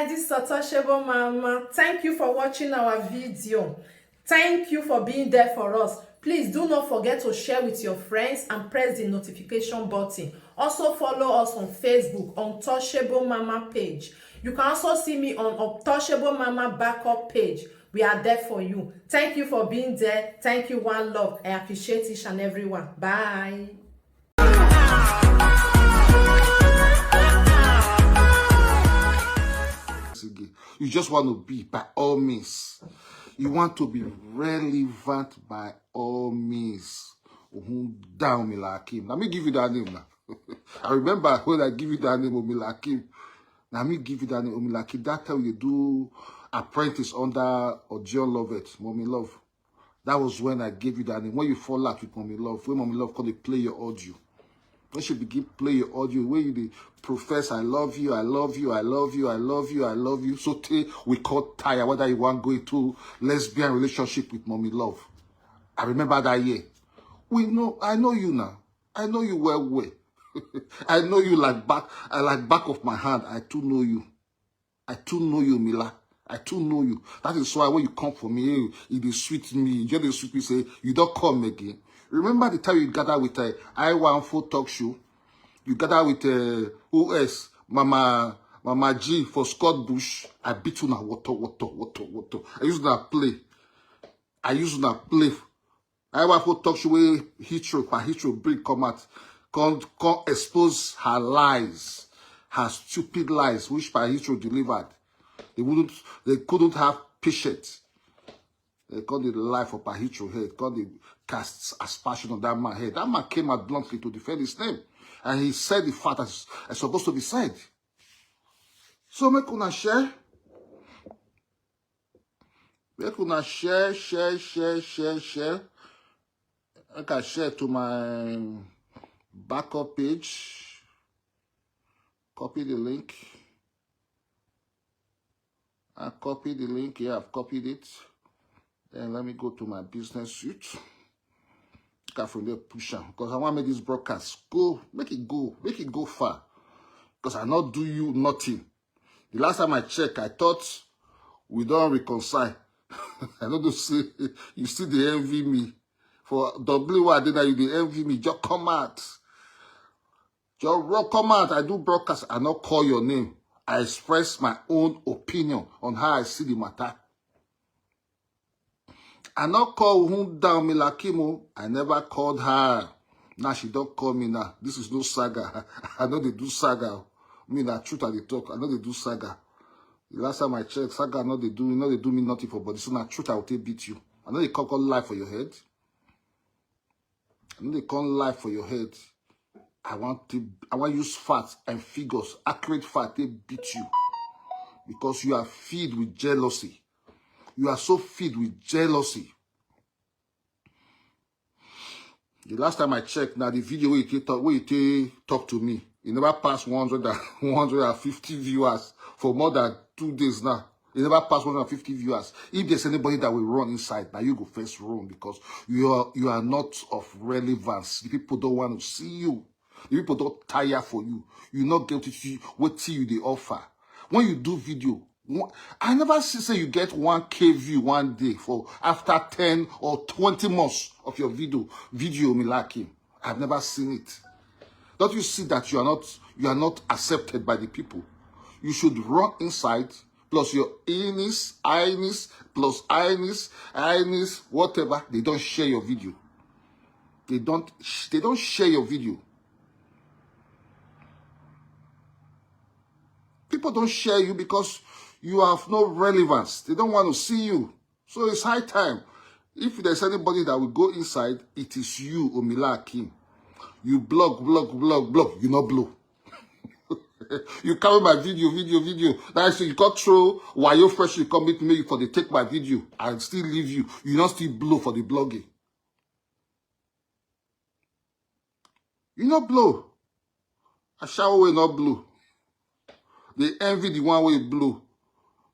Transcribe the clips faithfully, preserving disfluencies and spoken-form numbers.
This is Untouchable Mama. Thank you for watching our video. Thank you for being there for us. Please do not forget to share with your friends and press the notification button. Also follow us on Facebook, Untouchable Mama page. You can also see me on Untouchable Mama backup page. We are there for you. Thank you for being there. Thank you, one love. I appreciate each and every one. Bye. You just want to be, by all means. You want to be relevant, by all means. Ohun down me like him. Let me give you that name now. I remember when I give you that name, Omilakim. Now me give you that name, Omilakim. That time you do apprentice under Ojion Lovett, Mommy Love. That was when I gave you that name. When you fall out with Mommy Love, when Mommy Love come dey play your audio. When she begin play your audio, when you dey profess, "I love you, I love you, I love you, I love you, I love you." So tey we come tire whether you wan go into lesbian relationship with Mommy Love. I remember that year. We know, I know you now. I know you well, well. I know you like back, I like back of my hand. I too know you. I too know you, Mila. I too know you. That is why when you come for me, eh, it dey sweet me. You just dey sweet me say you don come again. Remember the time you gather with, uh, I one four talk show? You gather with, uh, O S, Mama, Mama G for Scott Bush. I beat you now, water, water, water, water. I use that play. I use that play. I one four talk show wey Heathrow, Pa Heathrow bring come out. Come, come expose her lies, her stupid lies, which Pa Heathrow delivered. They wouldn't, they couldn't have patience. They called it lie for Pa Heathrow head. Called the cast aspersion on that man head. That man came out bluntly to defend his name, and he said the fact that is supposed to be said. So make una share. Make una share, share, share, share, share. Make I share to my backup page. Copy the link. I copy the link here. I've copied it. Then let me go to my business suite. Got from there, push am. Because I want make this broadcast go, make it go, make it go far. Because I not do you nothing. The last time I check, I thought we don't reconcile. I don't know say you still dey envy me. For W I did that, you dey envy me. Just come out. Just ro-, come out. I do broadcast. I not call your name. I express my own opinion on how I see the matter. I not call who down me like him. Oh. I never called her. Now she don't call me now. This is no saga. I know they do saga. Me na truth I dey talk. I know they do saga. The last time I checked, saga no dey do, no dey do me nothing for body. So na truth I will take beat you. I know they come, come lie for your head. I know they come lie for your head. I want to, I want use facts and figures, accurate facts, they beat you. Because you are filled with jealousy. You are so filled with jealousy. The last time I checked, now the video where you take talk, where you take talk to me, it never passed one hundred and, one hundred and fifty viewers for more than two days now. It never passed one hundred and fifty viewers. If there's anybody that will run inside, now you go first run because you are, you are not of relevance. The people don't want to see you. The people don't tire for you. You not get to see what you they offer. When you do video, one, I never see say you get one K view one day for after ten or twenty months of your video. Video me like him. I've never seen it. Don't you see that you are not, you are not accepted by the people? You should run inside, plus your innis, inis, plus inis, inis, whatever. They don't share your video. They don't, they don't share your video. People don't share you because you have no relevance. They don't want to see you. So it's high time. If there's anybody that will go inside, it is you, Omila Akim. You blog, blog, blog, blog. You not blow. You carry my video, video, video. That's you got throw. Why you fresh? You come meet me for the take my video. I still leave you. You not still blow for the blogging. You not blow. A shower will not blow. They envy the one way blow.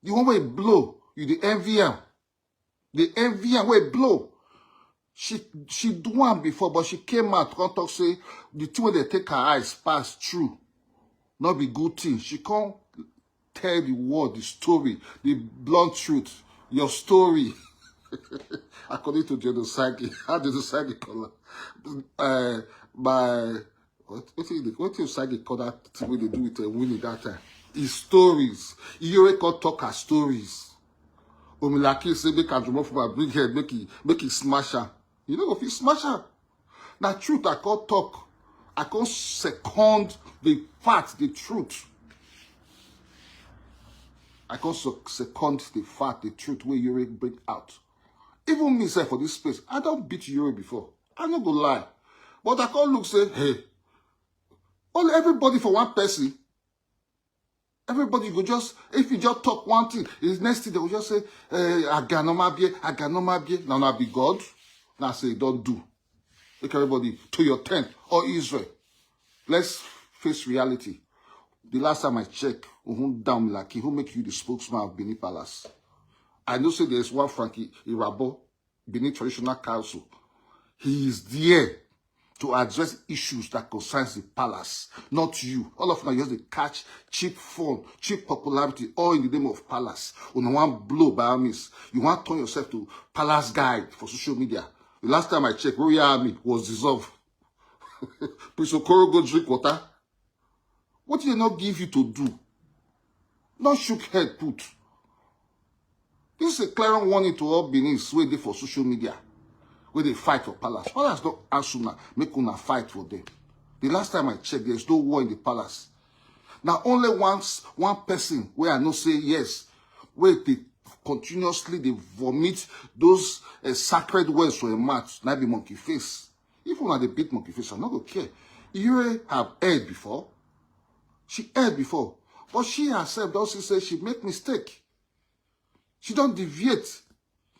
The one way blow, you the envy him. They envy him way blow. She she do one before, but she came out come talk say the two way they take her eyes pass through. Not be good thing. She come tell the world the story, the blunt truth, your story. According to Genocide, how Genocide call uh, by what what is it? What is Sagi call that thing wey dey do with uh, Winnie that time? His stories. Iyore come talk her stories. Omilaki say make Andrew Mofuma bring head make he make he smash her. You know if he smash her. Now truth I can't talk. I can't second the fact, the truth. I can't sec- second the fact, the truth where Yuri bring out. Even me sef for this space, I don't beat Yuri before. I no go lie. But I can't look say, hey, all everybody for one person. Everybody go just if you just talk one thing, the next thing they will just say, eh, aganoma bie, aganoma bie. Now now be God. Now say don't do. Make everybody to your tent or Israel. Let's face reality. The last time I check, Uhun down Milaki, who make you the spokesman of Benin Palace? I know say there's one Frankie Irabo, Benin Traditional Council. He is there to address issues that concerns the palace, not you. All of now you just dey catch cheap fun, cheap popularity, all in the name of palace. You no want blow by armies. You want turn yourself to palace guide for social media. The last time I checked, Royal Army was dissolved. Prince Okoro go drink water. What did they not give you to do? Not shook head put. This is a clear warning to all Benin wey dey for social media, where they fight for palace. Palace don't answer now. Make una fight for them. The last time I checked, there's no war in the palace. Now only once one person where I know say yes, where they continuously they vomit those uh, sacred words for a mouth. Now be monkey face. If una dey beat monkey face, I no go care. You have heard before. She heard before. But she herself don see say she make mistake. She don deviate.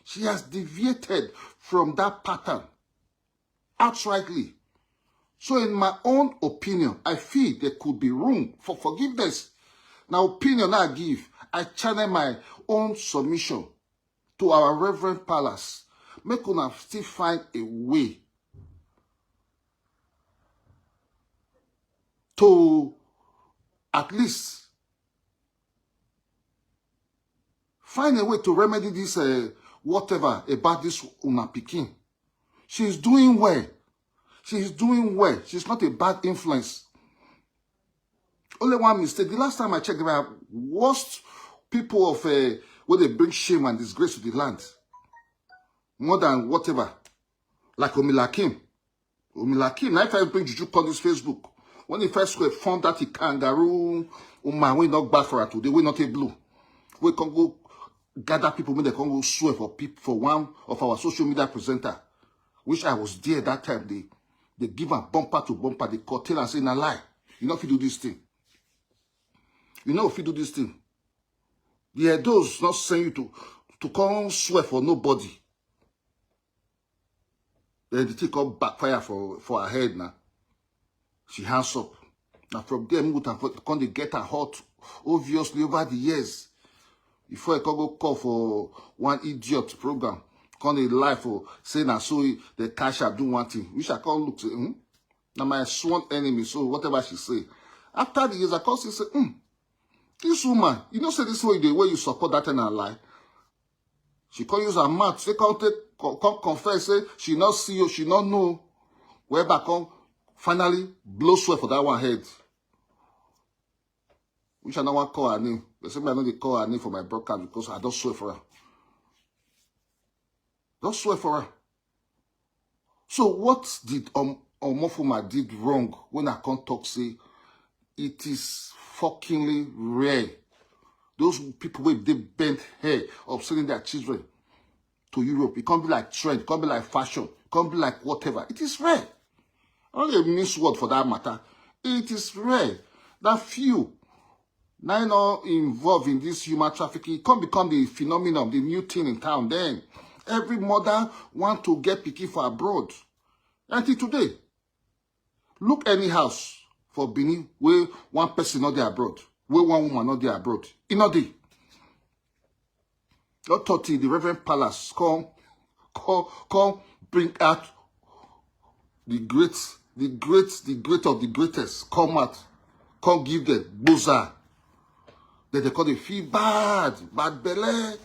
She has deviated from that pattern outrightly. So in my own opinion, I feel there could be room for forgiveness. Now opinion I give, I channel my own submission to our Reverend Palace. Make una still find a way to at least find a way to remedy this uh, whatever about this una pikin. She's doing well. She's doing well. She's not a bad influence. Only one mistake. The last time I checked, there were worst people of uh, where they bring shame and disgrace to the land. More than whatever. Like Omilakim. Omilakim, now if I bring Juju on this Facebook, when he first square found that he kangaroo, Uma, we not bad for her today, we not a blue. We can go gather people, when they can go swear for people for one of our social media presenter, which I was there that time. They they give a bumper to bumper, they curtail and say na lie. You know if you do this thing. You know if you do this thing. The Edos not send you to to come swear for nobody. Then the thing come backfire for for her head now. She hands up. Now from there, Mugu and come they get her hot. Obviously, over the years, before I can go call for one idiot program, come they lie for say na so the cash I do one thing. Which I can't look say, hmm? Now my sworn enemy. So whatever she say, after the years, I can't see say, hmm, this woman, you know, say this way the way you support that and I lie. She can't use her mouth. She can't take, come, come confess. Say she not see you. She not know. Whereby come finally blow swear for that one head. Which I don't want call her name. They say me I know they call her name for my broadcast because I don't swear for her. Don't swear for her. So what did um, Omofuma did wrong when I can't talk say it is fuckingly rare. Those people where they bend hair of sending their children to Europe. It can't be like trend, it can't be like fashion, it can't be like whatever. It is rare. I don't even miss word for that matter. It is rare that few now not involved in this human trafficking. It can't become the phenomenon, the new thing in town. Then every mother want to get picky for abroad. Until today, look any house for Benin where one person not there abroad, where one woman not there abroad. It not there. Not thirty, the Reverend Palace come, come, come bring out the great, the great, the great of the greatest. Come out, come give them boza. Then they come dey feel bad, bad belle.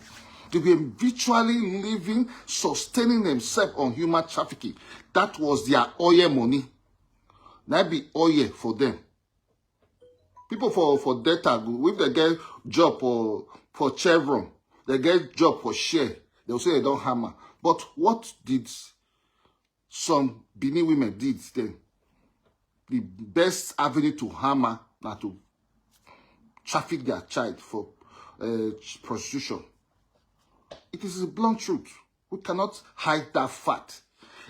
They were virtually living, sustaining themselves on human trafficking. That was their oil money. That be oil for them. People for, for Delta, if they get job for, for Chevron, they get job for Shell, they will say they don't hammer. But what did some Benin women did then? The best avenue to hammer na to traffic their child for uh, prostitution. It is a blunt truth. We cannot hide that fact.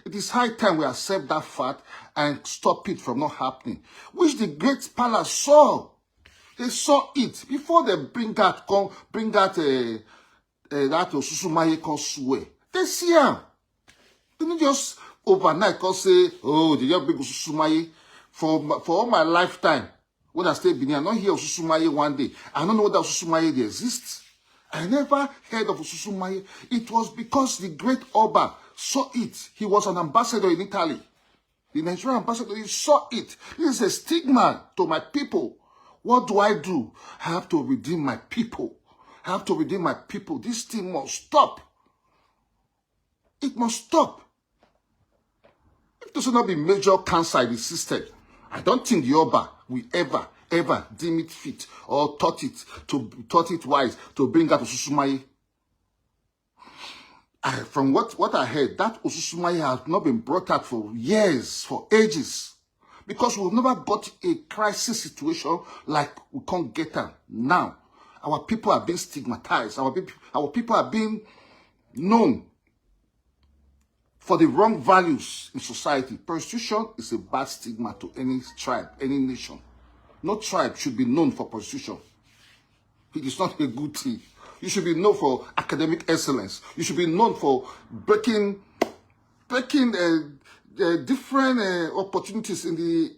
It is high time we accept that fact and stop it from not happening. Which the great palace saw. They saw it before they bring out, come bring out uh, uh, that Osusu Maye come swear. They see am. They no just overnight come say, "Oh, they just bring Osusu Maye." For my, for all my lifetime, when I stay Benin, I no hear Osusu Maye one day. I don't know whether Osusu Maye dey exist. I never heard of Osusu Maye. It was because the great Oba saw it. He was an ambassador in Italy. The Nigerian ambassador, he saw it. This is a stigma to my people. What do I do? I have to redeem my people. I have to redeem my people. This thing must stop. It must stop. If this will not be major cancer in the system, I don't think the Oba will ever, ever deem it fit or thought it to thought it wise to bring out Osusu Maye. I, from what, what I heard, that Osusu Maye has not been brought out for years, for ages. Because we've never got a crisis situation like we can't get am now. Our people are being stigmatized. Our people, our people are being known for the wrong values in society. Prostitution is a bad stigma to any tribe, any nation. No tribe should be known for prostitution. It is not a good thing. You should be known for academic excellence. You should be known for breaking, breaking uh, uh, different uh, opportunities in the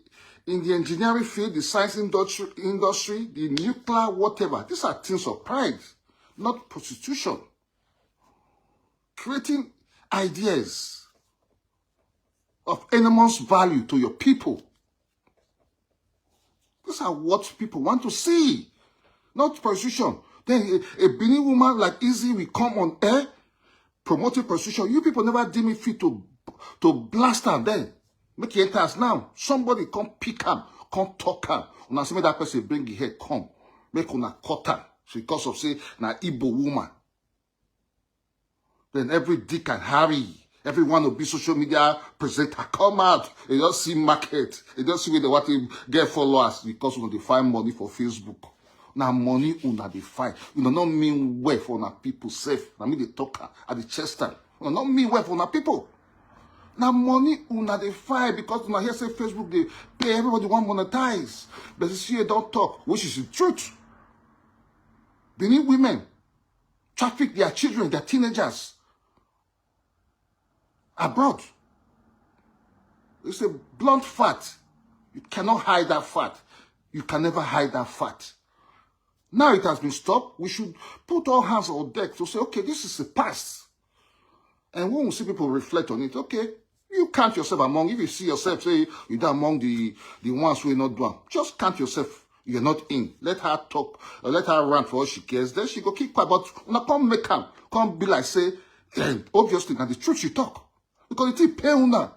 in the engineering field, the science industry, industry, the nuclear, whatever. These are things of pride, not prostitution. Creating ideas of enormous value to your people. These are what people want to see, not prostitution. Then a, a Benin woman like Izzy will come on air promoting prostitution. You people never deem it fit to to blast am then. Make it enter us now. Somebody come pick am, come talk am. Una say make that person bring him head come. Make una cut am. Because of say na Igbo woman. Then every Dick and Harry, everyone will be social media presenter come out. You don't see market. You don't see where they want to get followers because una dey find money for Facebook. Na money una dey find. Una no mean well for una people sef. Na me dey talk am. I dey chest am. Una no mean well for una people. Na money una dey find because una hear say Facebook dey pay everybody wan monetize. But you see, you don talk, which is the truth. Benin women traffic their children, their teenagers abroad. It's a blunt fact. You cannot hide that fact. You can never hide that fact. Now it has been stopped. We should put all hands on deck to say, okay, this is the past. And when we see people reflect on it, okay, you count yourself among, if you see yourself, say you dey among the the ones who not do am, just count yourself. You're not in. Let her talk. Uh, let her rant for all she cares. Then she go keep quiet. But una come make am come be like say, obviously, na the truth she talk. Because the thing pain una.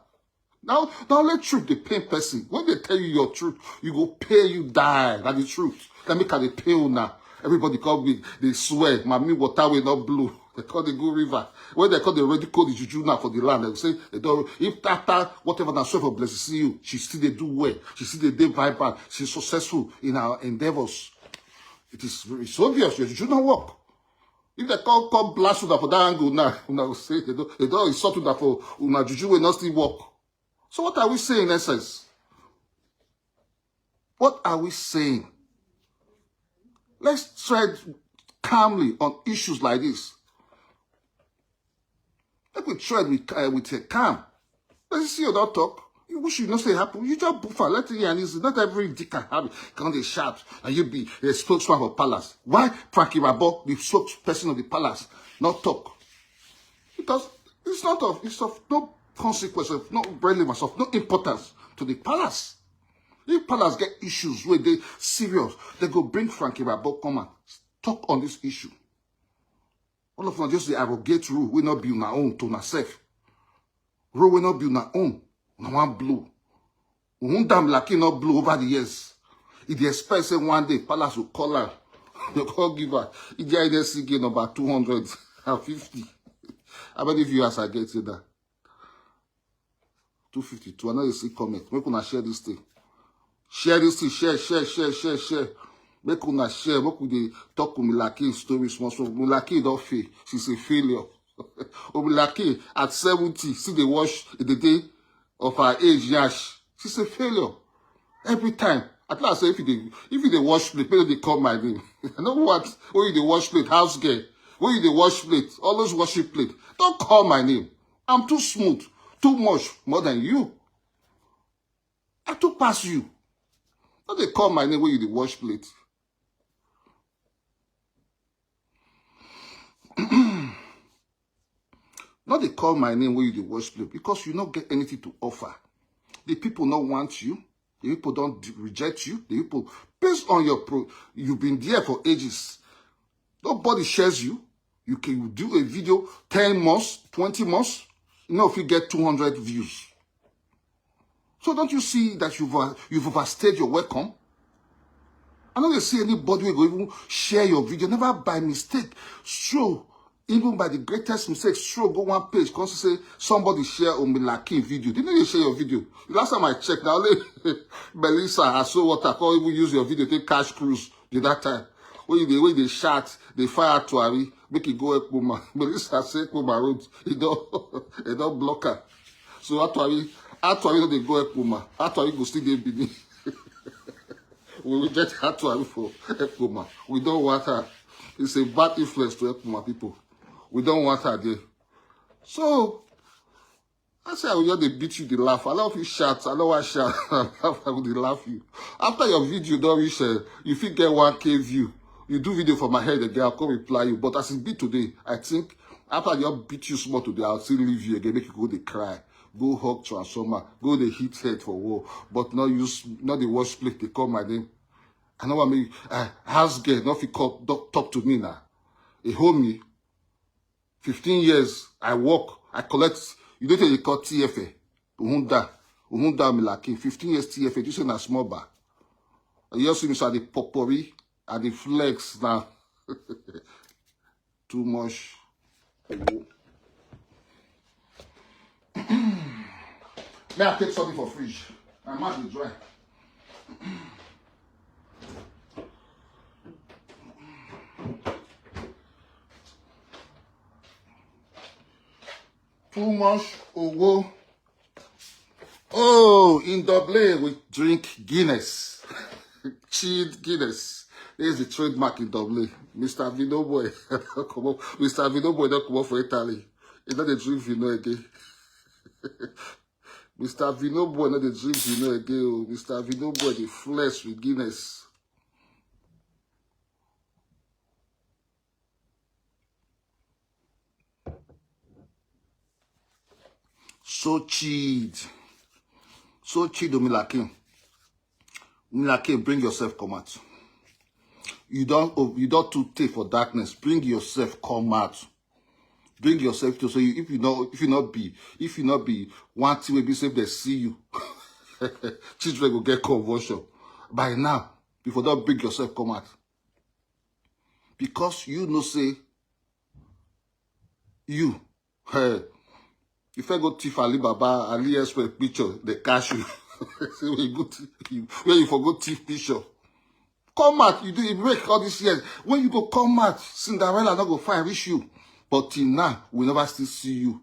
Now, now let truth dey pain person. When they tell you your truth, you go pay you die. Na the truth. Let me can dey pain una. Everybody come with they swear. Mami water will not blue. They call the good river. When they call the ready call the juju now for the land, they say they don't. If after whatever na swear for blessing see you, she still dey do well. She still dey dey vibrant. She's successful in her endeavors. It is it's obvious your juju not work. If they call call blast una for that angle now, una go say they don't they don't insult una for una juju will not still work. So what are we saying in essence? What are we saying? Let's tread calmly on issues like this. Let me tread with uh, with a calm. Let's see your dog talk. You wish you know say happen. You just buffer. Let it and easy. Not every dick can have it. Can they shout and you be a spokesman for palace? Why Frankie Rabo, the spokesperson of the palace, not talk? Because it's not of it's of no consequence, of no relevance, of no importance to the palace. If Palace get issues wey dey serious, they go bring Frankie Rabot come and talk on this issue. All of una just dey arrogate rule wey no be una own to una sef. Rule wey no be una own, una wan blow. Uhundam Laki no blow over the years. E dey expect say one day Palace go call am. They call give her. E dey I D S C game number two hundred and fifty. How many viewers I get here now? Two fifty-two. I know you see comment. Make una share this thing. Share this thing. Share, share, share, share, share. Make una share. Make we dey talk Umilaki story small small. Umilaki don fail. She's a failure. Umilaki at seventy, still dey wash in the day of her age, yash. She's a failure. Every time. At last, if you dey, if you dey wash plate, make you dey call my name. I no want when you dey wash plate, house girl. When you dey wash plate, always washing plate. Don't call my name. I'm too smooth, too much, more than you. I too pass you. No dey call my name when you dey wash plate. No dey call my name when you dey wash plate because you no get anything to offer. The people no want you. The people don d- reject you. The people, based on your pro, you've been there for ages. Nobody shares you. You can do a video ten months, twenty months. You know, if you get two hundred views. So don't you see that you've uh, you've overstayed your welcome? I no dey see anybody wey go even share your video. Never by mistake, stroll, even by the greatest mistake, stroll go one page, come see say somebody share Omilakin video. They no dey share your video. The last time I checked, na only Melissa Asowata come even use your video take catch cruise the that time. When you dey, when you dey shout, dey fire Atuari, make e go Ekpoma. Melissa say Ekpoma road, e don, e don block her. So Atuari, Atuari no dey go Ekpoma. Atuari go still dey Benin. We reject Atuari for Ekpoma. We don't want her. It's a bad influence to Ekpoma people. We don't want her there. So I say I will just dey beat you, dey laugh. I love you shout. I know I shout. I laugh, I go dey laugh you. After your video don reach, uh, you fit get one K view. You do video for my head again, I'll come reply you. But as it be today, I think after I just beat you small today, I'll still leave you again, make you go dey cry. Go hug transformer, go dey hit head for wall. But not use, not dey wash plate, dey call my name. I know what I mean. Uh, house girl, no fit call, talk, talk to me now. E hold me. Fifteen years, I work, I collect. You don't take the call T F A. Uhunda, Uhunda Milaki. Fifteen years T F A. You say na small bar. You also miss the popori and the flex now. Too much. May I take something for fridge? My mouth is dry. Too much owo. Oh, in Dublin, we drink Guinness. Chilled Guinness. This is the trademark in Dublin. Mister Vino Boy. Come on. Mister Vino Boy don't come up for Italy. He not dey drink Vino again. Mister Vino Boy not dey drink Vino again. Oh. Mister Vino Boy, the flesh with Guinness. So chilled. So chilled, Omilakin. Omilakin, bring yourself come out. You don't, oh, you don't too take for darkness. Bring yourself come out. Bring yourself to, so you, if you not, if you not be, if you not be one thing will be safe, they see you. Children will get convulsion. By now, before don't bring yourself come out. Because you know say you, hey, if I go thief Alibaba, AliExpress picture, they catch you. Say where you go thief, where you for go thief picture. Come out, you do, you break all these years. When you go come out, Cinderella not go find reach you. But till now, we never still see you.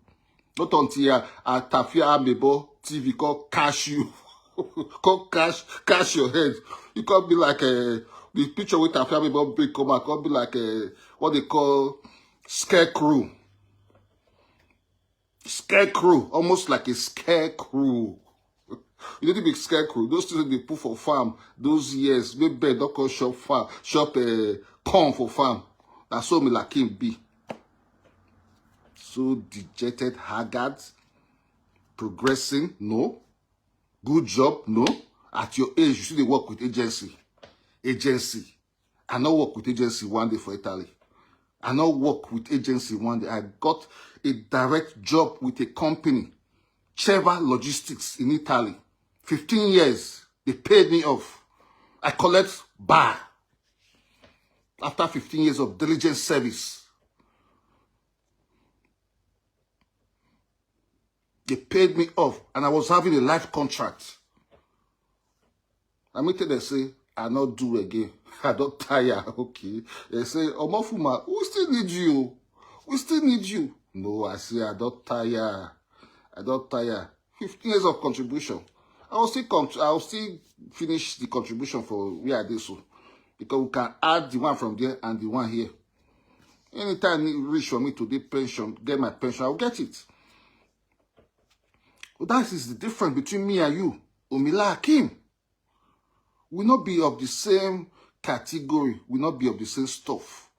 Not until uh, uh, Tafia Amebo T V call cash you. Call cash, cash your head. You can't be like uh, the picture with Tafia Amebo big come out. Can't be like uh, what they call scarecrow. Scarecrow, almost like a scarecrow. You need to be scarecrow. Those things they put for farm those years. Maybe bird don't call shop farm, shop uh, corn for farm. That's so me like him be. So dejected, haggard, progressing, no. Good job, no. At your age, you still dey work with agency. Agency. I no work with agency one day for Italy. I no work with agency one day. I got a direct job with a company, Ceva Logistics in Italy. fifteen years, they paid me off. I collect bar. After fifteen years of diligent service, they paid me off, and I was having a life contract. I mean, they say, "I not do again. I don't tire." Okay. They say, "Omofuma, we still need you. We still need you." No, I say, "I don't tire. I don't tire." fifteen years of contribution. I will still come. I will still finish the contribution for where I did so, because we can add the one from there and the one here. Anytime it reach for me to the pension, get my pension, I'll get it. But that is the difference between me and you, Omila Akim. We not be of the same category. We not be of the same stuff.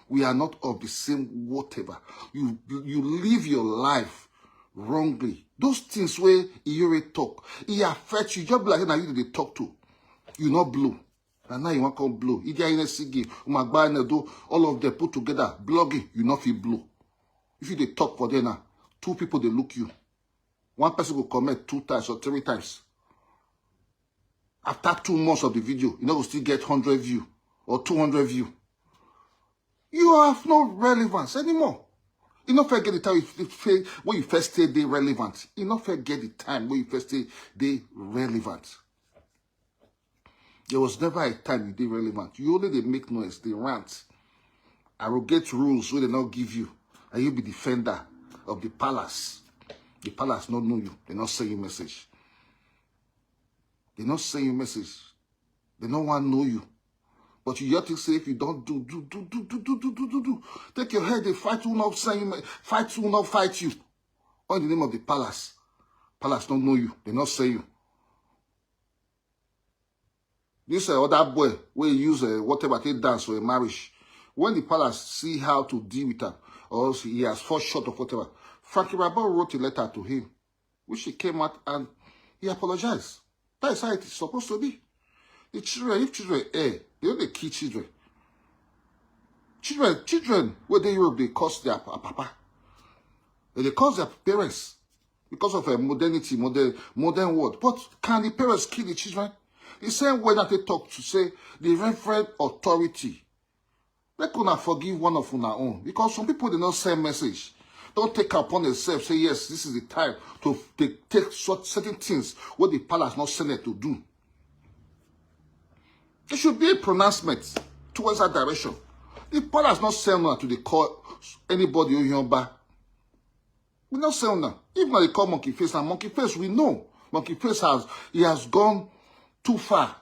We are not of the same whatever. You you live your life wrongly. Those things where Iyore talk, it affects you. Just be like now you dey talk to. You not blow. And now you want come blow. If you are in a city, Umagba and Edo, all of them put together, blogging, you not feel blow. If you dey talk for there now, two people they look you. One person will comment two times or three times. After two months of the video, you know, will still get hundred view or two hundred view. You have no relevance anymore. You not forget the time you when you first stay they relevant. You not forget the time when you first stay they relevant. There was never a time you did relevant. You only they make noise, they rant, arrogate rules where they not give you, and you be defender of the palace. The palace not know you. They not send you message. They not send you message. They not want know you. But you yet to say if you don't do, do, do, do, do, do, do, do, do, do. Take your head, they fight who not send you, fight who not fight you. All in the name of the palace. Palace don't know you. They not say you. This uh, other boy will use uh, whatever they dance for a marriage. When the palace see how to deal with her, or he has fall short of whatever, Frankie Rabon wrote a letter to him, which he came out and he apologized. That is how it is supposed to be. The children, if children err, they don't dey kill children. Children, children where they Europe, they curse their pa- papa. They curse their parents because of a modernity, modern, modern world. But can the parents kill the children? The same way that they talk to say the reverend authority. Make una forgive one of una own, because some people they not send message. Don't take upon themselves say yes, this is the time to they take such certain things what the palace not send it to do. There should be a pronouncement towards that direction. The palace not send una to the call anybody Oyomba. We not send una. If not they call monkey face and monkey face, we know monkey face has he has gone too far.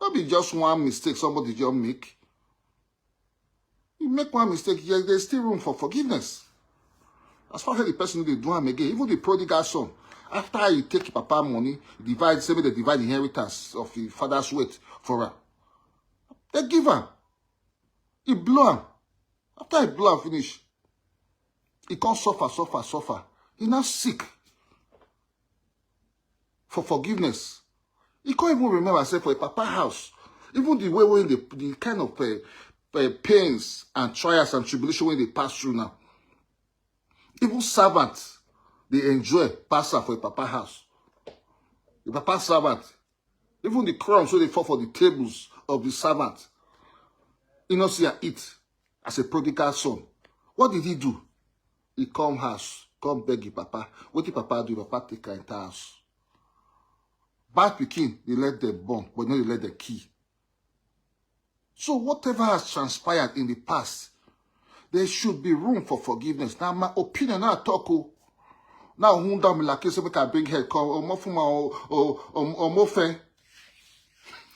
Not be just one mistake somebody just make. You make one mistake, yes, there's still room for forgiveness. As far as the person they do am again, even the prodigal son, after he take papa money, he divide, say make they divide inheritance of the father's wealth for her. They give am. He blow am. After he blow am finish, he can't suffer, suffer, suffer. He now sick for forgiveness. He can't even remember say for a papa house, even the way when the, the kind of uh, uh, pains and trials and tribulation when they pass through now, even servants they enjoy pastor for a papa house. The papa servant, even the crumbs so they fall for the tables of the servant, you know see and eat as a prodigal son. What did he do? He come house, come beg his papa. What did papa do? Papa take her entire house. Bad pikin, they let them born, but no, they let them kill. So whatever has transpired in the past, there should be room for forgiveness. Now, my opinion, now I talk. Oh. Now, who down me like say make I bring head come? Omofuma, oh, oh, oh, Omofe.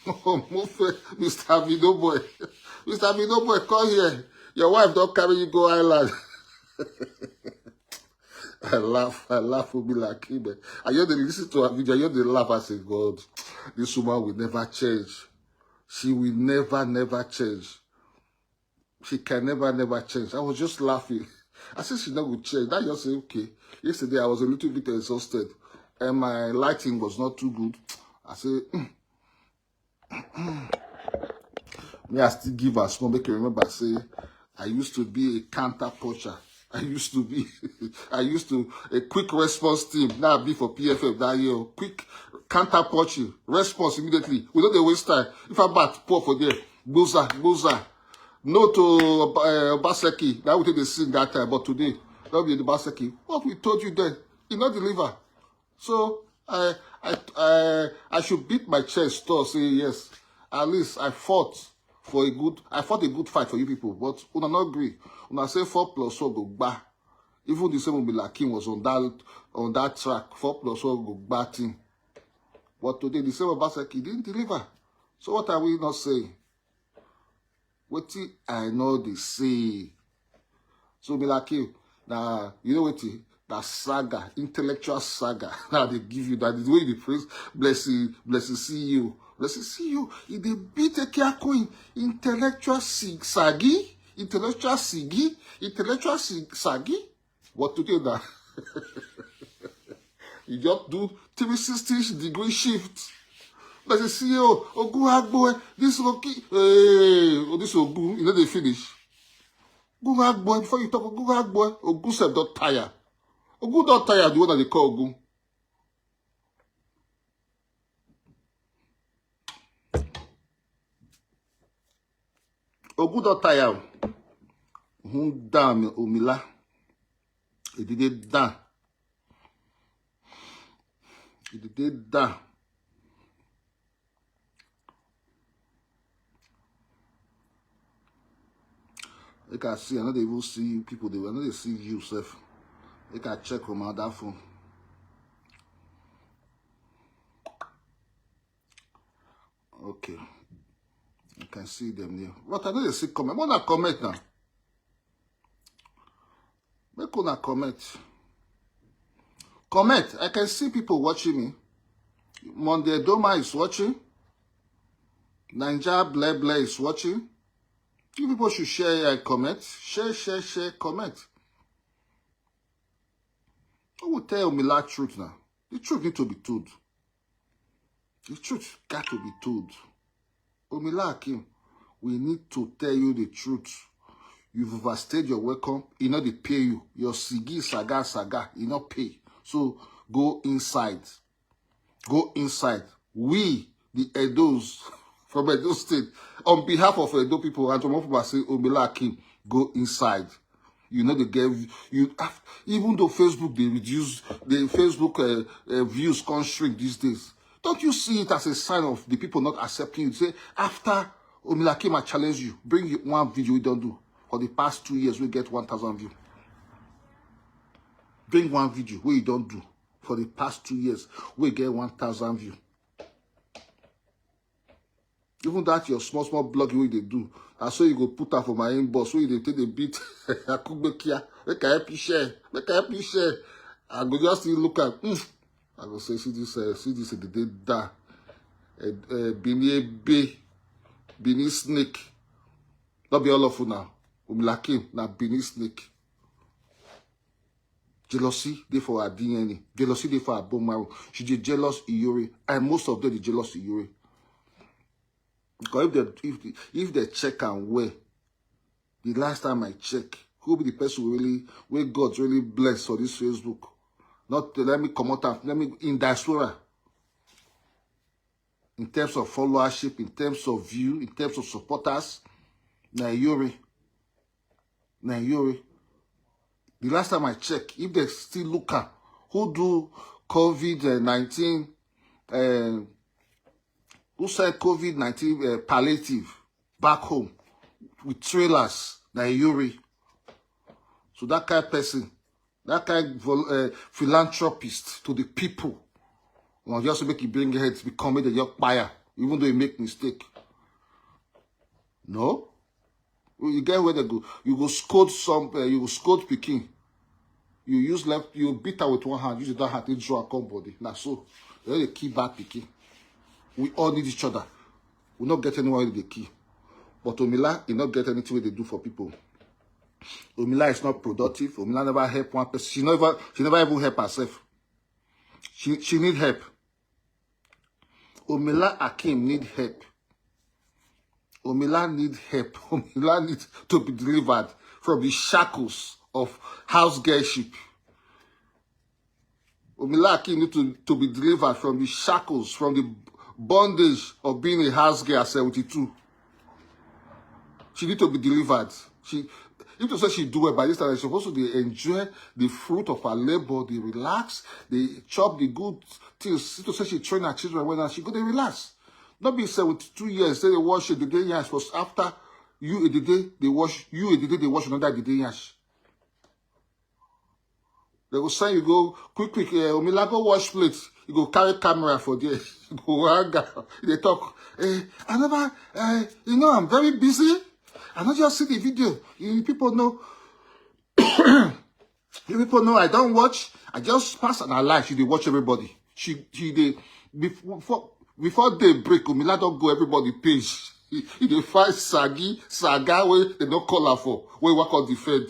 Omofe, Mister Video Boy. Mister Video Boy, come here. Your wife don't carry you go island. I laugh, I laugh with me like him. I hear they listen to her video, I hear they laugh. I say, God, this woman will never change. She will never, never change. She can never, never change. I was just laughing. I said she not will change. That just say, okay. Yesterday I was a little bit exhausted. and my lighting was not too good. I say, mm. Me, I still give her small, make you remember, say, I used to be a counter puncher. I used to be, I used to, a quick response team. Now I be for P F F that year. Quick counter punching, response immediately. We don't dey waste time. If I bat, pour for there. Gboza, gboza. No to uh, Obaseki. That we take the sing that time. But today, that'll be the Obaseki. What we told you then, you not deliver. So I, I, I, I should beat my chest to say yes. At least I fought for a good, I fought a good fight for you people. But una not agree. Una say four plus four go back. Even the same Omilakin was on that, on that track. Four plus four go back team. But today the same Obaseki didn't deliver. So what are we not saying? Wetin I know they say. So Omilakin, now you know wetin? That saga, intellectual saga. Now they give you that is the way they praise blessing, blessing C E O. Blessing C E O. If they beat a care queen, intellectual sig sagi, intellectual sigi, intellectual sig sagi. What today now? You just do three sixty degree shift. But you see, oh, Ogun Agbo, this Oki, hey, oh, this Ogun, you know they finish. Ogun Agbo, before you talk Ogun Agbo, Ogun said don't tire. Ogun don't tire, the one that they call Ogun. Ogun don tire o. Hun down Omila. He did it down. He did it down. Make I see, I no dey even see people. They, I no dey see you sef. Make I check on my other phone. Okay. I can see them there. But I no dey see comment. Wanna comment now? Make una comment. Comment. I can see people watching me. Monday Doma is watching. Ninja Ble Ble is watching. You people should share and comment. Share, share, share, comment. Who will tell Omila truth now? The truth need to be told. The truth got to be told. Omila Akim, we need to tell you the truth. You've overstayed your welcome. E no dey pay you. Your sigi, saga, saga, e no pay. So go inside. Go inside. We, the Edos from Edo State, on behalf of Edo people, and some of people are saying, Omila Akim, go inside. You know, they get you have, even though Facebook they reduce the Facebook uh, uh, views can shrink these days. Don't you see it as a sign of the people not accepting you? Say after Omila Akim, I challenge you, bring you one video you don't do for the past two years. We get one thousand view. Bring one video where you don't do for the past two years. We get one thousand view. Even that your small small blog wey you dey do, na so you go put am for my inbox wey you dey take dey beat akugbekia. Make I help you share. Make I help you share. I go just still look am. Hmm. I go say, see this, uh, see this, uh, the day da. Uh, uh, Benin ebe, Benin snake. No be all of una. Omila Akim na Benin snake. Jealousy dey for her D N A. Jealousy dey for her bone marrow. She dey jealous Iyore. And most of them dey jealous Iyore. Because if they, if they, if they check am well, the last time I check, who be the person really, wey God really bless for this Facebook? Not to let me come out and let me in diaspora. In terms of followership, in terms of view, in terms of supporters, na Iyore. Na Iyore. The last time I check, if they still look am, who do COVID nineteen, uh, who sell COVID nineteen uh, palliative back home with trailers, na Iyore. So that kind of person, that kind of uh, philanthropist to the people, well, just make you bring heads, become the young buyer, even though you make mistake. No, you get where they go. You go scold some. Uh, you go scold pikin. You use left. You beat her with one hand. Use the other hand. They draw a come body. Now so they dey kill bad pikin. We all need each other. We not get anyone wey dey kill. But Omila, he not get anything wey dey do for people. Omila is not productive. Omila never help one person. She never, she never even help herself. She, she need help. Omila Akim need help. Omila need help. Omila need to be delivered from the shackles of house girlship. Omila Akim need to, to be delivered from the shackles, from the bondage of being a house girl at seventy-two. She need to be delivered. She, if to say she do well by this time, she's supposed to dey enjoy the fruit of her labor. They relax, they chop the good things. If to say she train her children well, now she go dey relax. Not be seventy-two years, say they wash it, they dey yash. Because after you a day, they wash you a day, they wash another day yash. They go send you go quick, quick. Uh, Omila, go wash plate. You go carry camera for there. You go hang out. They talk. Eh, I never. Uh, you know, I'm very busy. I not just see the video. You people know. You people know I don't watch. I just pass and I like. You dey watch everybody. She, she dey before before day break. Omila don't go everybody page. He, he dey find Sagi, Saga wey they don't call her for. Wey work on defend.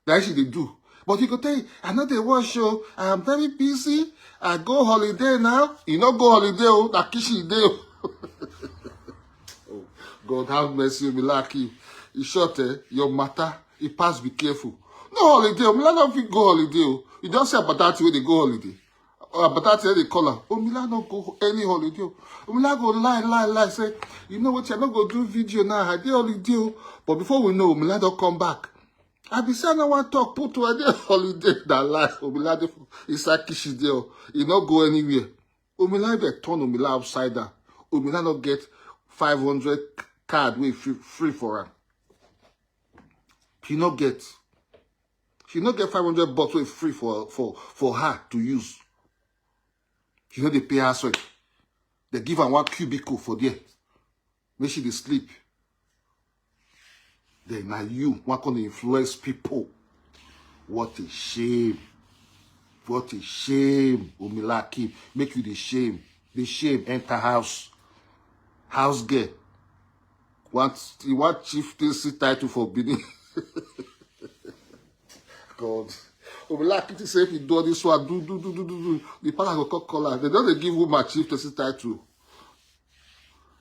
That she dey do. But he go tell you, I know they watch show. I am very busy. I go holiday now. You no go holiday, oh, na kitchen dey. Oh. God have mercy, Omila Akim. In short, eh, your matter, it pass, be careful. No holiday, Omila no fit go holiday. Oh. You don't say about that way they go holiday. Or about that way they call her. Omila no go any holiday. Oh. Omila go lie, lie, lie. Say, you know what? I no go do video now. I dey holiday. Oh. But before we know, Omila don't come back. I be say I no wan talk, put to a day holiday. That lie, Omila dey for inside kitchen there. Oh. He no go anywhere. Omila dey turn Omila upside down. Omila no get five hundred card wey free, free for her. She no get. She no get five hundred bucks wey free for, for, for her to use. She no dey pay her rent. They give her one cubicle for there. Make she dey sleep. Then now you want to influence people. What a shame. What a shame, Omila Akim. Make you the shame. The shame enter house. House girl. Want, you want chieftaincy title for Benin? God. Omila Akim say if you do all this one, do, do, do, do, do, do. The palace go call, call her. They don't dey give woman chieftaincy title.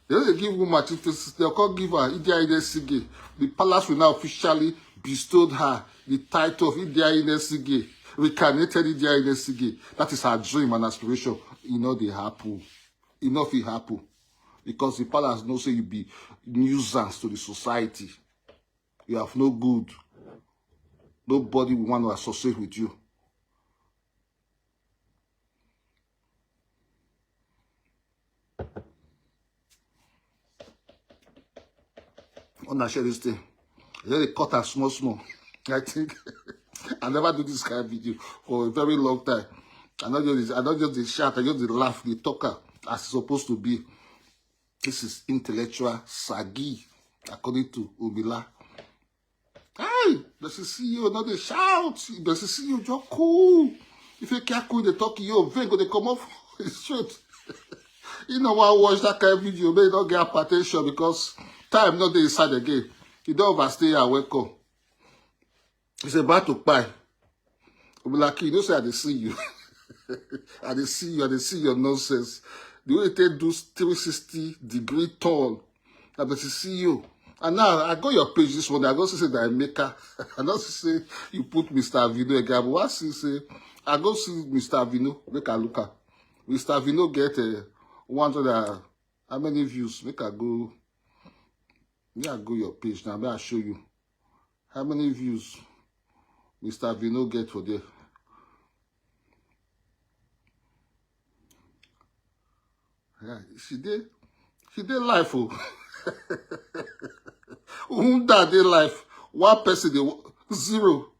They don't dey give woman chieftaincy. They call give her Idi Ine Sige. The palace will now officially bestowed her the title of Idi Ine Sige, reincarnated Idi Ine Sige. That is her dream and aspiration. E no dey happen. E no fit happen. Because the palace know say you be nuisance to the society. You have no good. Nobody will want to associate with you. Una share this thing. They dey cut am small, small. I think I never do this kind of video for a very long time. I not just, I not just dey shout, I just dey laugh, dey talk am as it's supposed to be. This is intellectual sagi, according to Omila. Hey, Bessie C E O, no dey shout. Bessie C E O, just cool. If you can't cool, they talk you, vein go dey come off. It's straight. You know why I watch that kind of video? May not get hypertension because time not dey inside again. You don't overstay and welcome. It's about to buy. Omila Akim, you know say I dey see you. I dey see you, I dey see your nonsense. The way they do three sixty degree turn, I bet you see you. And now I go your page this morning. I go see say that I make her. I don't see say you put Mister Avino again. But I see say I go see Mister Avino. Make a look at Mister Avino get uh, one hundred. Uh, how many views? Make I go. Make I go your page now. May I show you how many views Mister Avino get for there. Yeah, she dey, she dey life oh. Unda dey life. One person dey zero.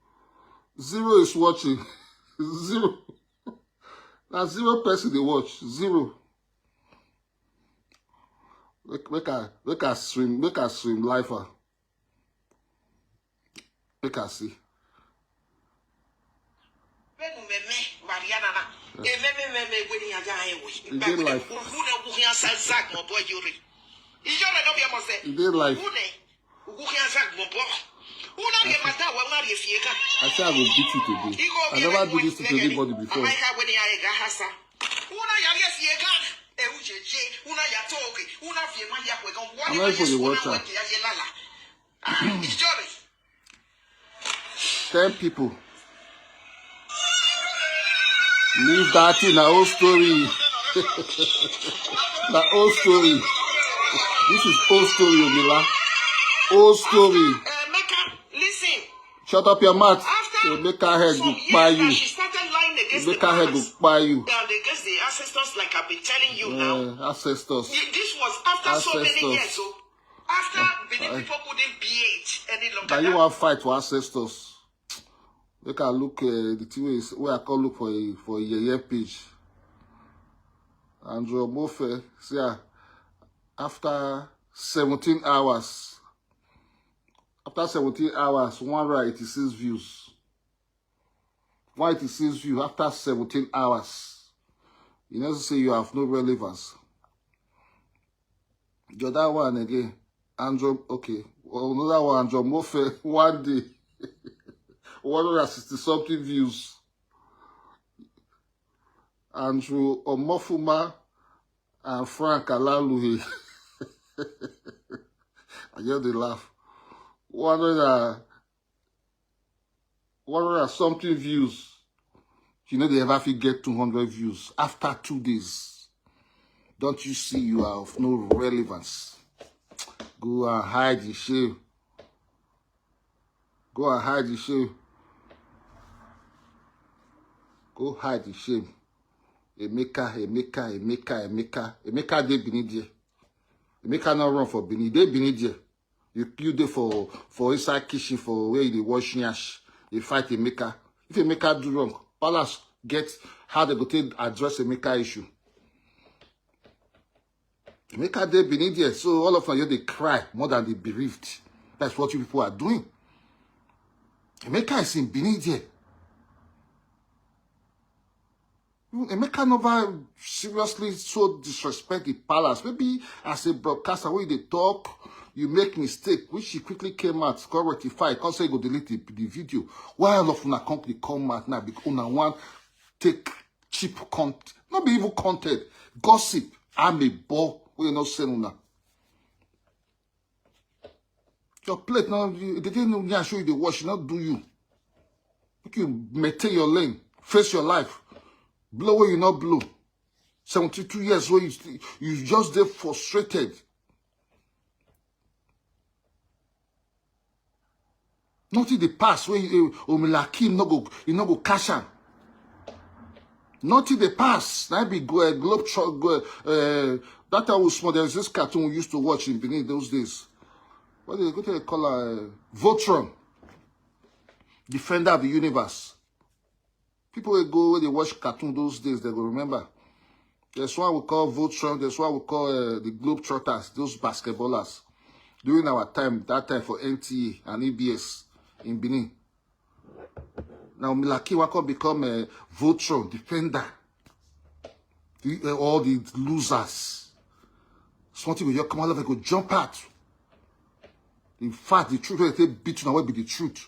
Zero is watching. Zero. Now zero person dey watch. Zero. Make, make I, make I swim, make I swim life. Ah. Make I see. E dey life. I say I go beat you today. I never do this to anybody before. Una ya yes ye gan. E u je je. Una ya toge. Una vie ma ya kwe gan. Wani I'm ma not even yes the una water. Wa ke ya ye lala. Ah, ijore. Ten people. Leave that thing, na old story. Na old story. This is old story, Omila. Old story. Uh, Mecca, listen. Shut up your mouth. After Emeka head some go kpai years, you. She started lying against the Emeka head go palace kpai you. And against the ancestors, like I've been telling you now. Uh, ancestors. Th- This was after so many Ancestors. Years, oh. After Benin people couldn't bear it any longer. Now you want fight for ancestors. Make I look uh, the thing is where I call look for a for a yeye page. Andrew Mofe, see ah, after seventeen hours, after seventeen hours, one hundred eighty-six views. One eighty-six views after seventeen hours. You know, say you have no relevance. The other one again, Andrew, okay. Well, another one, Andrew Mofe, one day. One hundred sixty something views. Andrew Omofuma and Frank Alaluhe. I just dey laugh. One hundred, one hundred something views. You know they ever fit get two hundred views after two days. Don't you see you are of no relevance? Go and hide in shame. Go and hide in shame. Go hide in shame. Emeka, Emeka, Emeka, Emeka. Emeka dey Benin there. Emeka no run for Benin. Dey Benin there. You you dey for for inside kitchen for where you dey wash yash. You fight Emeka. If Emeka do wrong, palace get how they go take address Emeka issue. Emeka dey Benin there, so all of you dey cry more than the bereaved. That's what you people are doing. Emeka is in Benin there. Emeka never seriously so disrespect the palace. Maybe as a broadcaster, when they talk, you make mistake, which she quickly came out, come rectify, come say go delete the, the video. Why all of una come dey come out now? Because una want take cheap content, not be even content, gossip. I'm a ball. We not send una. Your plate now, you- the thing you show you the wash, not do you. Make you maintain your lane, face your life. Blow where you not blow. Seventy-two years where you st- you just dey frustrated. Nothing the past where you, Omila Kim no go you no go cash am. Nothing the past. That be go uh, globe tro- go, uh, that time we small. There's this cartoon we used to watch in Benin those days. What do they, what do they call her? Uh, Voltron, Defender of the Universe. People wey go where they watch cartoon those days, they go remember. There's one we call Voltron. There's one we call uh, the Globetrotters. Those basketballers during our time, that time for N T A and E B S in Benin. Now Milaki Wako become a Voltron Defender. The, uh, all the losers. Something will come out of it, go jump out. In fact, the truth will take beat you now will be the truth.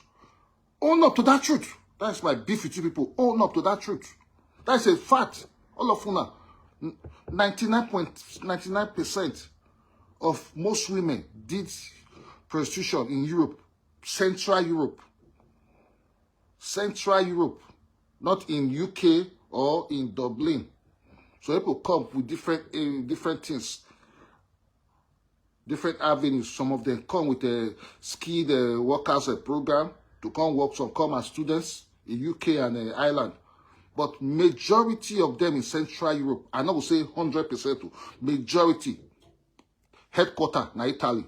Own up to that truth. That's my beef with you people. Own up to that truth. That's a fact. All of una, ninety-nine point nine nine percent of most women did prostitution in Europe, Central Europe. Central Europe, not in U K or in Dublin. So people come with different uh, different things, different avenues. Some of them come with a skilled uh, workers uh, program to come work. Some come as students in U K and uh, Ireland. But majority of them in Central Europe, I no go say hundred percent, o, majority headquarter na Italy.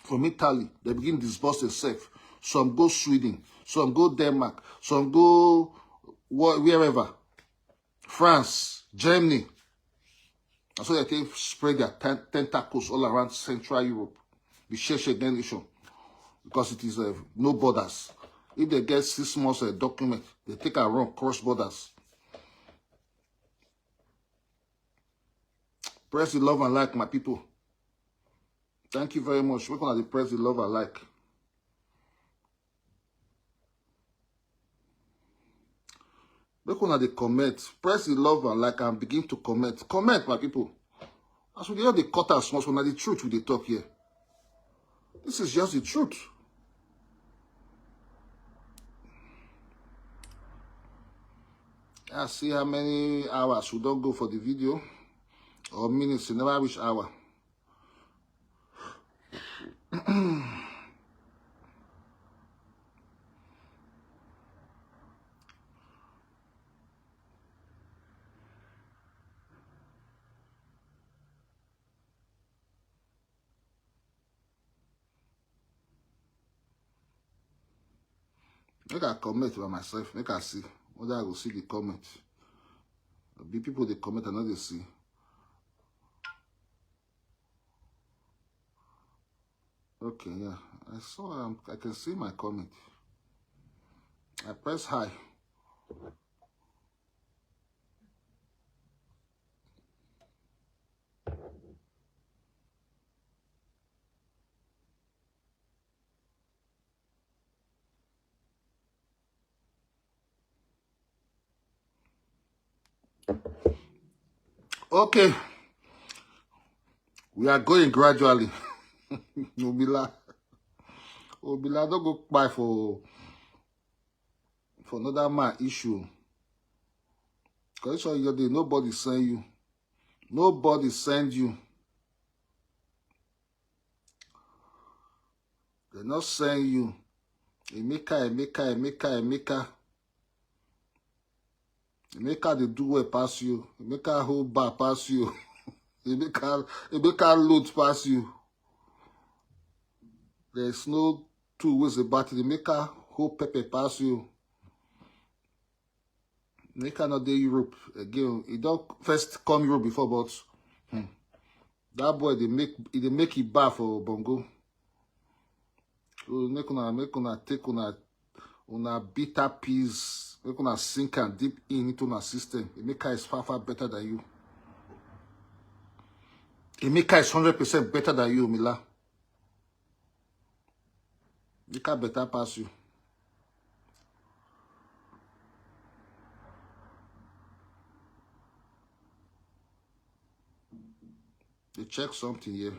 From Italy, they begin disburse themselves. Some go Sweden, some go Denmark, some go wh- wherever. France, Germany. And so they take spread their ten- tentacles all around Central Europe. The Sheshe nation. Because it is uh, no borders. If they get six months uh, document, they take and run cross borders. Press the love and like, my people. Thank you very much. We're gonna press the love and like. Make una dey comment. Press the love and like and begin to comment. Comment, my people. As we dey cut as much, na the truth we dey talk here. This is just the truth. I see how many hours we don't go for the video or minutes. You never reach hour. Make I comment by myself, make I see whether I go see the comment. Be people they comment, I know they see. Okay, yeah. I saw um, I can see my comment. I press high. Okay. We are going gradually. Obila. Obila, don't go buy for for another man issue. Because all your day, nobody send you. Nobody send you. They not send you. Emeka, Emeka, Emeka, Emeka. Emeka, they do well pass you. Emeka hold bar pass you. Emeka, Emeka load pass you. There's no two ways about it. Emeka hold pepper pass you. Make another Europe again. He don't first come Europe before, but hmm, that boy they make they make it bad for Bongo. So make una make una take una una bitter peas, make una sink and deep in into una system. Emeka is far far better than you. Emeka is hundred percent better than you, Mila. Emeka better pass you. They check something here.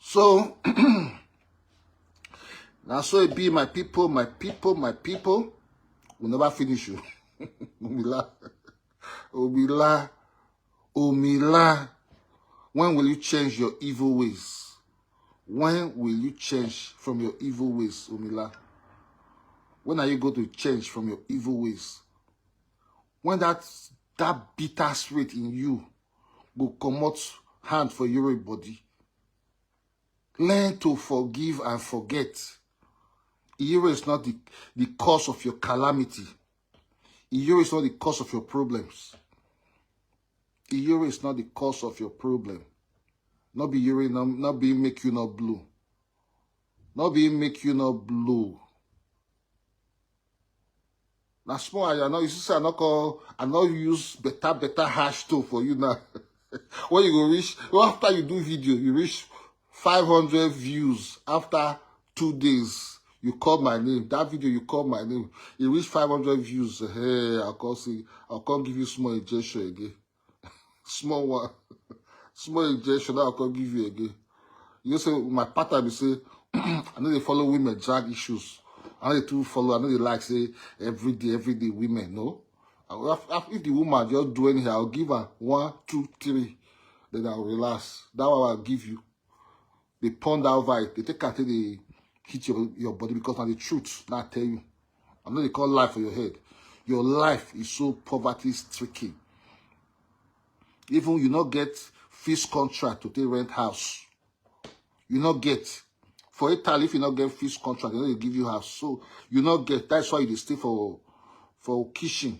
So now, so it be, my people, my people, my people. We never finish you. Obila, Obila, Omila. When will you change your evil ways? When will you change from your evil ways, Omila? When are you going to change from your evil ways? When that that bitter spirit in you go comot hand for your body. Learn to forgive and forget. Iyore is not the, the cause of your calamity. Iyore is not the cause of your problems. Iyore is not the cause of your problem. Not be Iyore, not, not be make you not blue. Not be make you not blue. Now small, I know you see, I not call, I not use better, better hash tone for you now. When you go reach, well, after you do video, you reach five hundred views after two days. You call my name. That video, you call my name. You reach five hundred views. Hey, I'll call see. I'll come give you small injection again. Small one. Small injection that I'll come give you again. You say my pattern be say I know they follow women drag issues. I know they too follow. I know they like say every day, every day women. No, I will have- if the woman just do anyhow, I'll give her one, two, three. Then I'll relax. That one I'll give you. They ponder over it. They take out the hit your, your body because now the truth. Now I tell you, I know they call life for your head. Your life is so poverty stricken. Even you not get fixed contract to take rent house. You not get for Italy if you not get fixed contract, they no dey give you house. So you not get. That's why you dey stay for for kitchen.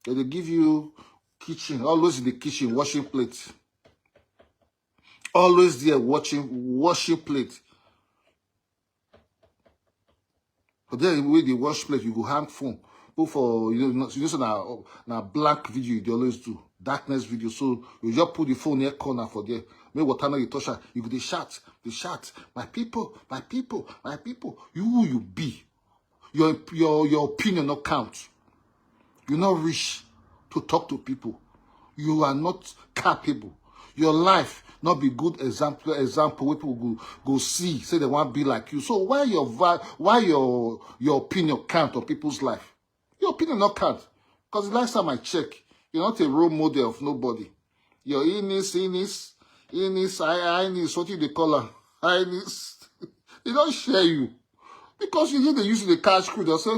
They dey give you kitchen, always in the kitchen, washing plate. Always there watching, washing plate. But then when they wash plate, you go hang phone. Go for, you know, you know, so na, na black video you dey always do. Darkness video. So you just put the phone near corner for there. Make water no dey touch am. You go dey shout, dey shout, "My people, my people, my people." You who you be? Your, your, your opinion no count. You no reach to talk to people. You are not capable. Your life not be good example, example wey people go, go see, say they want be like you. So why your va-, why your, your opinion count on people's life? Your opinion not count. Because the last time I check, you're not a role model of nobody. Your Eunice, Eunice, Eunice, I, Eunice, what you dey call her? Eunice. They don't share you. Because you need to use the cash crew. They'll say,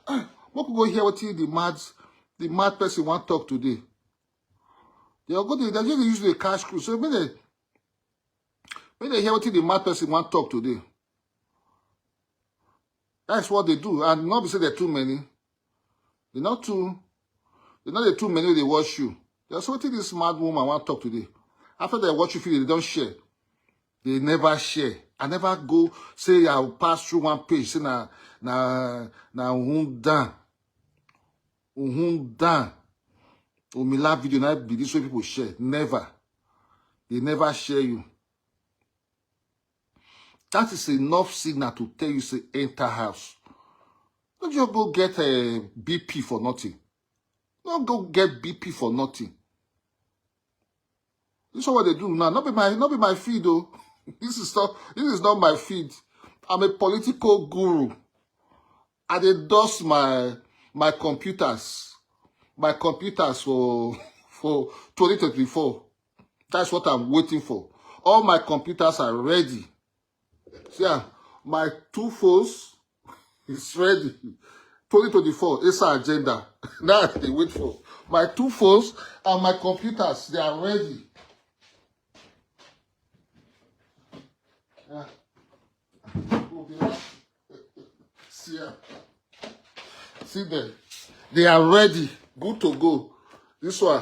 "Ah, what could go hear what the mad, the mad person want talk today?" They'll go there, they just use the cash crew. So when they, when they hear what the mad person want talk today, that's what they do. And not be say they're too many. They're not too, they're not the too many they watch you. They're so, "What this mad woman want talk today?" After they watch you, feel they don't share. They never share. I never go say I will pass through one page. Say na, na, na Uhun Dan. Uhun Dan. Omila video na be this way people share. Never. They never share you. That is enough signal to tell you say enter house. Don't you go get a B P for nothing. Don't go get B P for nothing. This is what they do now. Not be my, not be my feed though. This is not, this is not my feed. I'm a political guru. I dey dust my, my computers. My computers for, for twenty twenty-four. That's what I'm waiting for. All my computers are ready. See, ah, my two phones is ready. Twenty twenty-four, it's our agenda. Now they wait for my two phones and my computers. They are ready. Ah. See, ah. See them. They are ready. Good to go. This one.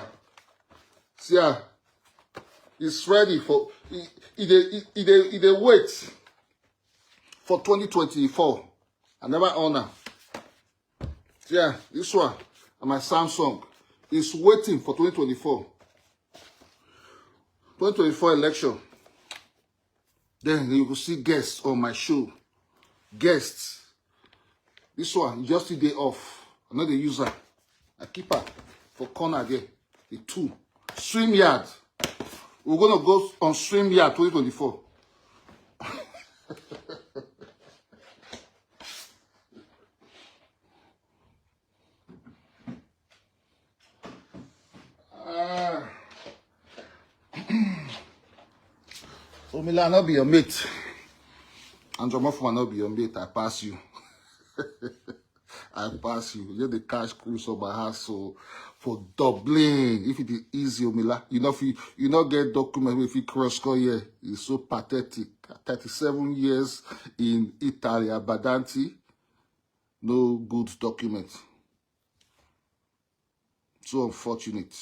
See, ah. It's ready for, it, it, dey, it, it, dey, it dey wait for twenty twenty-four. I never honor. Yeah, this one. And my Samsung is waiting for twenty twenty-four. Twenty twenty-four election. Then you go see guests on my show. Guests. This one, just the day off. I know the user. I keep her for corner there. The two. StreamYard. We're gonna go on StreamYard twenty twenty-four. Ah. Omila, not be your mate. And Jomofuma, not be your mate. I pass you. I pass you. You're the cash cruise of my house. So for Dublin, if it is easy, Omila, you know, if you, you not get document, if you cross go here, it's so pathetic. Thirty-seven years in Italy, Abadanti, no good document. So unfortunate.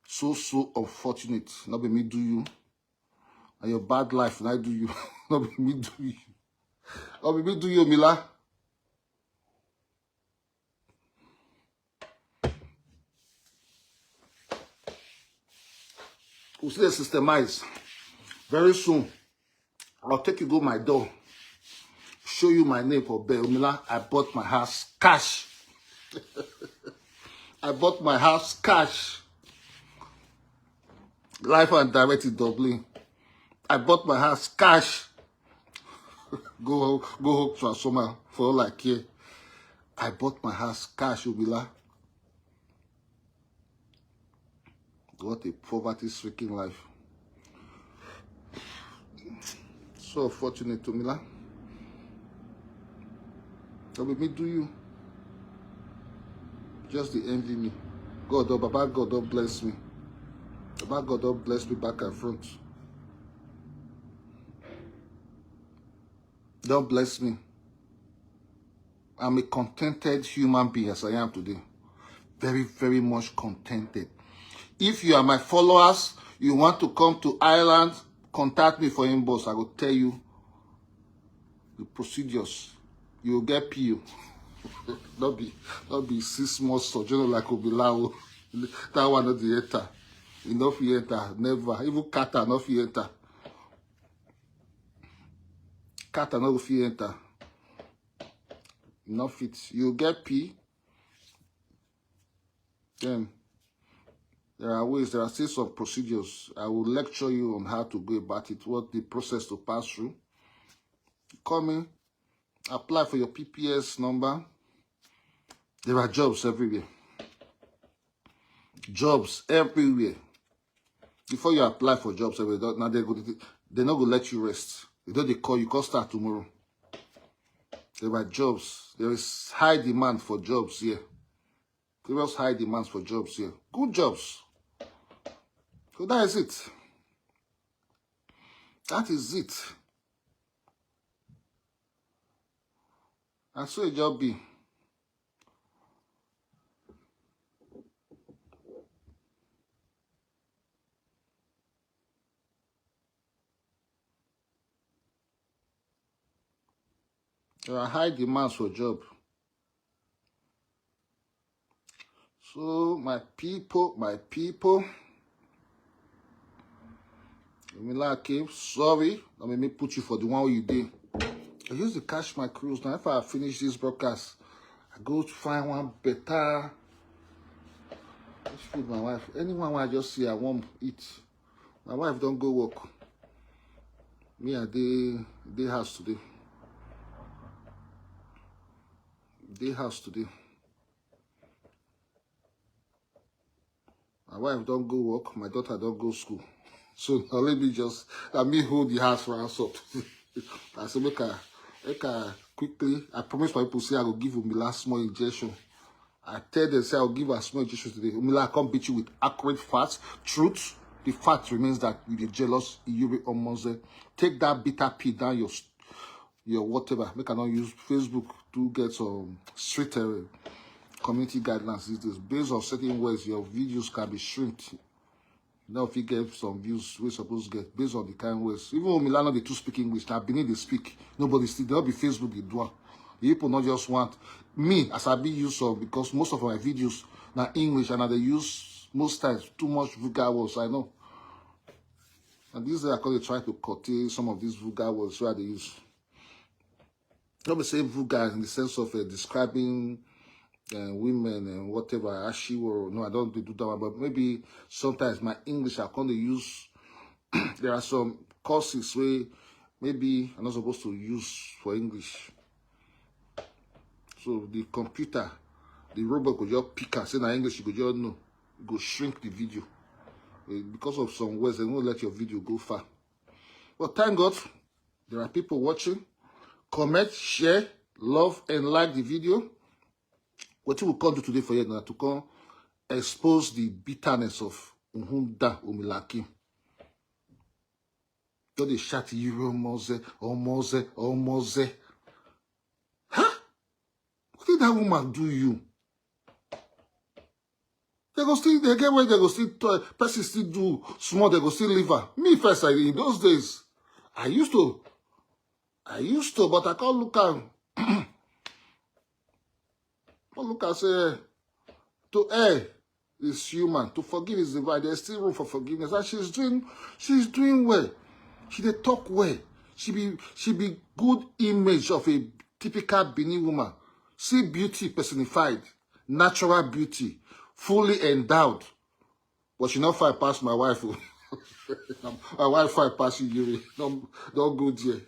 So, so unfortunate. Not be me do you. And your bad life, not do you. Not be me do you. Not be me do you, Mila. We still dey systemize. Very soon, I'll take you go my door. Show you my name for Bell. Mila, I bought my house cash. I bought my house cash. Live and direct in Dublin. I bought my house cash. Go, go home transformer for all I care. I bought my house cash, Omila. What a poverty-stricken life. So fortunate, Omila. That will me do you. Just the envy me. God, oh, Baba God, don't bless me. Baba God, don't bless me back and front. Don't bless me. I'm a contented human being as I am today. Very, very much contented. If you are my followers, You want to come to Ireland? Contact me for inbox. I go tell you the procedures. You go get P O. Not be, not be six months sojourner like Obilawo. That one not the enter. You no fit enter. Never. Even Qatar no fit enter. Qatar no fit enter. No fit. You get P. Then there are ways, there are sets of procedures. I will lecture you on how to go about it, what the process to pass through. Come in, apply for your P P S number. There are jobs everywhere. Jobs everywhere. Before you apply for jobs everywhere, now they go, they no go let you rest. They don't, they call you, call start tomorrow. There are jobs. There is high demand for jobs here. Serious high demands for jobs here. Good jobs. So that is it. That is it. And so a job be. There are high demands for job. So my people, my people, Emila came, sorry, let me put you for the one you did. I used to catch my cruise now. If I finish this broadcast, I go to find one better. Which food my wife? Anyone I just see I want eat. My wife don't go work. Me I dey dey house today. Dey house today. My wife don't go work. My daughter don't go school. So now let me just, let me hold the house for us up. I say make I, make I quickly. I promise my people say I go give him the last small injection. I tell them say I'll give a small injection today. Umila, I can't beat you with accurate facts, truth. The fact remains that you dey jealous, Iyore Omoze. Take that bitter pill down your your whatever. Make I not use Facebook to get some straight uh, community guidelines these days. Based on certain words, your videos can be shrinked. Now, if you get some views, we supposed to get based on the kind words. Even when Milano they too speak English, now Benin they speak. Nobody still, there'll be Facebook they do. People not just want me as I be used to because most of my videos now English and I they use most times too much vulgar words. I know. And these days I call it try to curtail some of these vulgar words where they use. Not be say vulgar in the sense of uh, describing uh, women and whatever, ashiwo. No, I don't do that one. But maybe sometimes my English I can't use. There are some courses where maybe I'm not supposed to use for English. So the computer, the robot go just pick and say na English, you go just know, go shrink the video. Eh, because of some words, they won't let your video go far. But thank God, there are people watching. Comment, share, love, and like the video. What we come do today for you now to come expose the bitterness of Uhunda Umilaki. Don't they shout Iyore Omoze, Omoze, Omoze? Huh? What did that woman do you? They go still, they get where they go still toy. Person still do small, they go still leave her. Me first, I in those days, I used to, I used to, but I can't look at, can't look and say, to err is human, to forgive is divine. There's still room for forgiveness. And she's doing, she's doing well. She dey talk well. She be, she be good image of a typical Benin woman. See beauty personified, natural beauty, fully endowed. But she not fine pass my wife. Oh. My wife fine pass you, Yuri. Don't, don't go there.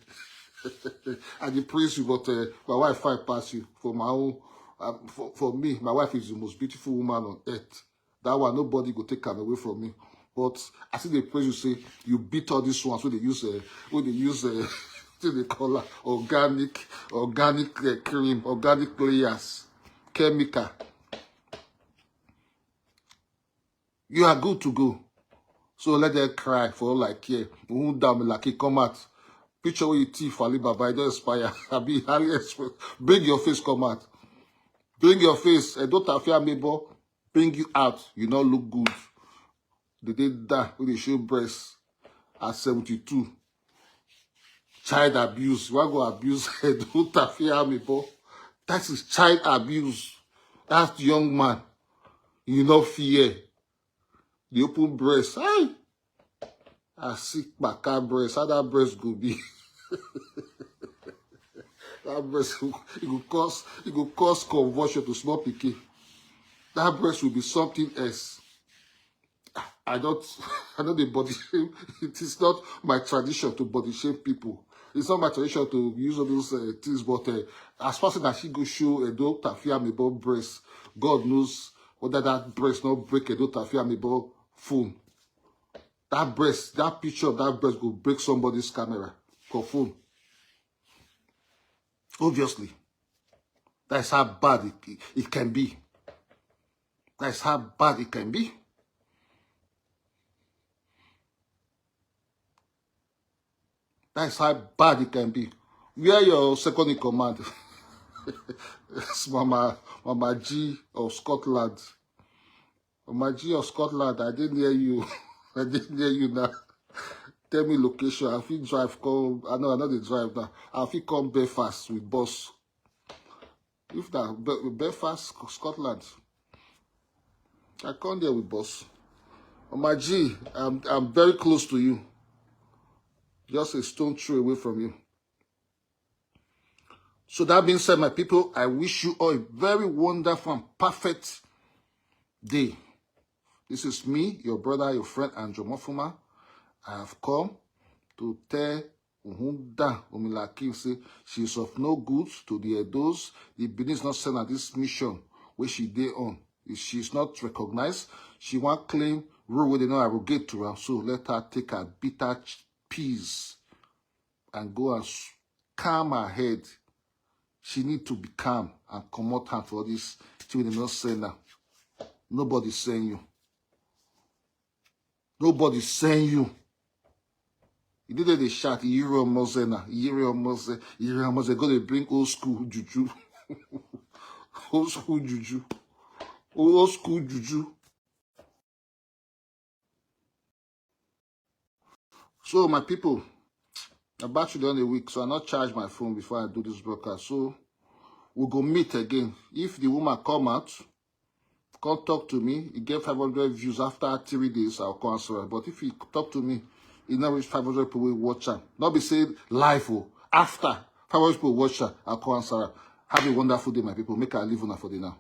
I dey praise you, but uh, my wife fine pass you. For my own, um, for, for me, my wife is the most beautiful woman on earth. That one, nobody go take her away from me. But I see the praise you say you beat all these ones when they use, uh, when they use, uh, what they call her, organic, organic uh, cream, organic layers, chemical. You are good to go. So let them cry for all I care. Who down me like it come out. Picture where you thief Alibaba, it don't expire. I be highly express. Bring your face come out. Bring your face. I don't have fear me, bring you out. You not look good. They dey die, wey dey show breast at seventy-two. Child abuse. You wan go abuse Edo Tafiamebo? That is child abuse. That young man, you no fear. The open breast. Hey! I see kpaka breast. How that breast go be? That breast, e go cause, e go cause convulsion to small pikin. That breast will be something else. I don't, I know the body shame. It is not my tradition to body shame people. It's not my tradition to use all those uh, things. But uh, as far as that she go show Edo Tafiamebo breast, God knows whether that breast not break Edo Tafiamebo phone. That breast, that picture of that breast go break somebody's camera or phone. Obviously, that's how bad it, it, it can be. That's how bad it can be. That's how bad it can be. Where your second in command? It's Mama, Mama G of Scotland. Mama G of Scotland, I didn't hear you. I didn't hear you now. Tell me location. I fit drive come. I know, I know they drive now. I fit come Belfast with bus. If that Be- Belfast, Scotland, I come there with bus. Mama G, I'm, I'm very close to you. Just a stone throw away from you. So that being said, my people, I wish you all a very wonderful and perfect day. This is me, your brother, your friend, Andrew Mofuma. I have come to tell Uhunda Umilakim say she is of no good to the Edos. The Benin is not sent at this mission where she dey on. If she is not recognized, she wan claim role wey dem no arrogate to am. So let her take her bitter ch- peas and go and s- calm her head. She need to be calm and comot hand for all this thing wey dem no send her. Nobody send you. Nobody send you. You did the shout, Iyiro Omoze na, Iyiro Omoze, Iyiro Omoze go dey bring old school juju. Old school juju. Old school juju. So my people, my battery don dey weak, so I not charge my phone before I do this broadcast. So we go meet again. If the woman come out, come talk to me, e get five hundred views after three days, I'll come answer her. But if you talk to me, e no reach five hundred people wey watch am. No be say live o. After five hundred people watch am, I'll come answer her. Have a wonderful day, my people. Make I leave una for the now.